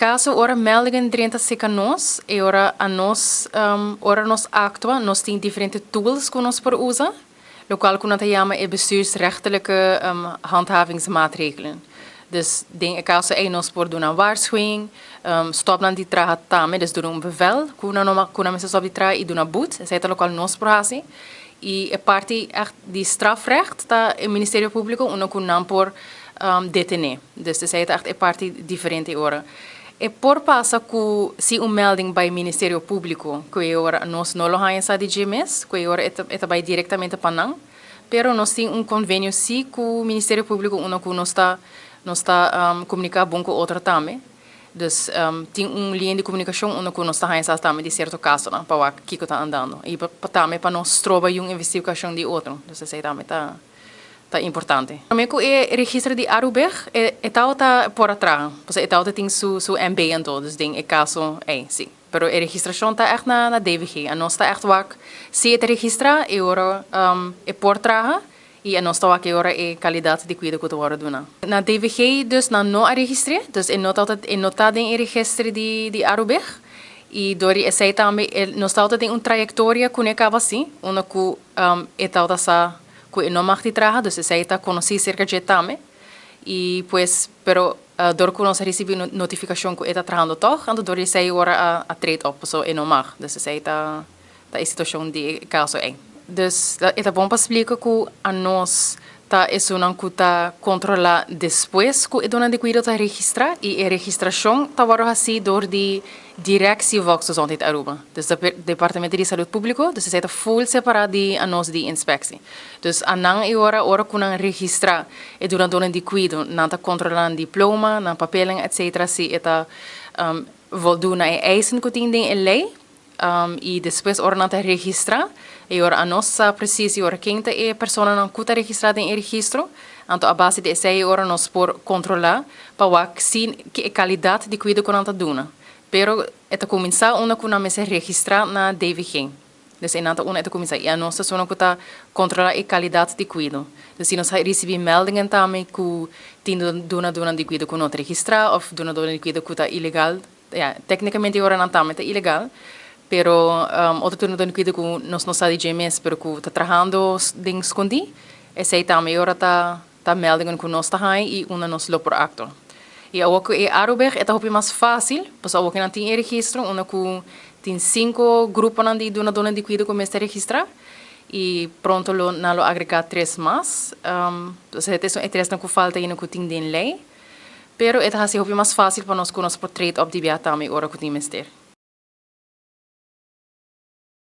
Kaso ora meldingen drenta serka nos, e ora a nos, ora nos aktua, nos tin diferente tools ku nos por usa, lokual ku nan ta yama e bestuursrechtelijke handhavingsmaatregelen. Dus den e kaso ei nos por duna waarschuwing, stòp nan di traha tambe, dus duna un bevel ku nan no ku nan mester stòp di traha i duna but, esei ta lokual nos por hasi. I e parti ègt di strafrecht ta e Ministerio Públiko unda ku nan por detené. Dus esei ta ègt e parti diferente e ora. E por pasa ku si un melding bai Ministerio Públiko ku e ora nos no lo haña sa di dje mes, ku e ora e ta e ta bai direktamente pa nan. Pero nos tin un konvenio si ku Ministerio Públiko unda ku nos ta nos ta komuniká bon ku otro tambe. Dus tin un liña di komunikashon unda ku nos ta haña sa tambe di sierto kasonan pa wak kiko ta andando i pa tambe pa no stroba yun investigashon di otro. Dus esei tambe ta ta importante. Prome ku e registro di Arubeg e e tabata por a traha, pasobra e tabata tin su su MB anto, dus den e kaso ei si. Pero e registrashon ta ègt na na DVG. Anos ta ègt wak si e ta registrá e ora e por traha i anos ta wak e ora e kalidat di kuido ku ta wòrdu duna. Na DVG dus nan no a registr'é, dus e no tabata e no ta den e registre di di Arubeg i dor di esei tambe e nos tabata den un trayektoria kuné kaba si, unda ku e tabata sa ku e no mag di traha, dus esei ta konosí serka dje tambe i pues pero dor ku nos a risibí notifikashon ku e ta trahando tòg, anto dor di esei ora a a treed op pasobra e no mag, dus esei ta ta e situashon di e kaso ei. Dus e ta bon pa splika ku anos ta esunnan ku ta kontrolá despues ku e dona di kuido ta registrá i e registrashon ta wòrdu hasí dor di Directie Volksgezondheid Aruba, dus Departamento di Salud Publico, dus esei ta full separá di anos di inspectie. Dus anan e ora, ora ku nan registrá e dunadónan di kuido, nan ta kontrolá nan diploma, nan papelnan etcetera si e ta voldoen na e eisen ku tin den e lei. I despues ora nan ta registrá, e ora anos sa presis e ora ken ta e personanan ku ta registrá den e registro. Anto a base di esei e ora nos por kontrolá pa wak si ki e kalidat di kuido ku nan ta duna. Pero e ta kuminsá unda ku nan mester registrá na DVG. Dus einan ta unda e ta kuminsá. I anos ta esuna ku ta kontrolá e kalidat di kuido. Dus si nos risibí meldingen tambe ku tin dunadónan di kuido ku no ta registrá òf dunadónan di kuido ku ta ilegal, Ya, téknikamente e oranan tambe ta ilegal, pero otro turno di kuido ku nos no sa di dje mes, pero ku ta trahando den skondí, esei tambe e ora ta ta meldingen ku nos ta haña i unda nos lo por aktua. I awor ku e Arubeg e ta hopi mas fásil, pasobra awor ku nan tin e registro unda ku tin sinku gruponan di dunadónan di kuido ku mester registrá i pronto lo nan lo agregá tres mas, osea e tresnan ku falta ainda ku tin den lei. Pero e ta hasi hopi mas fásil pa nos ku nos por trade op di bia tambe ora ku tin mester.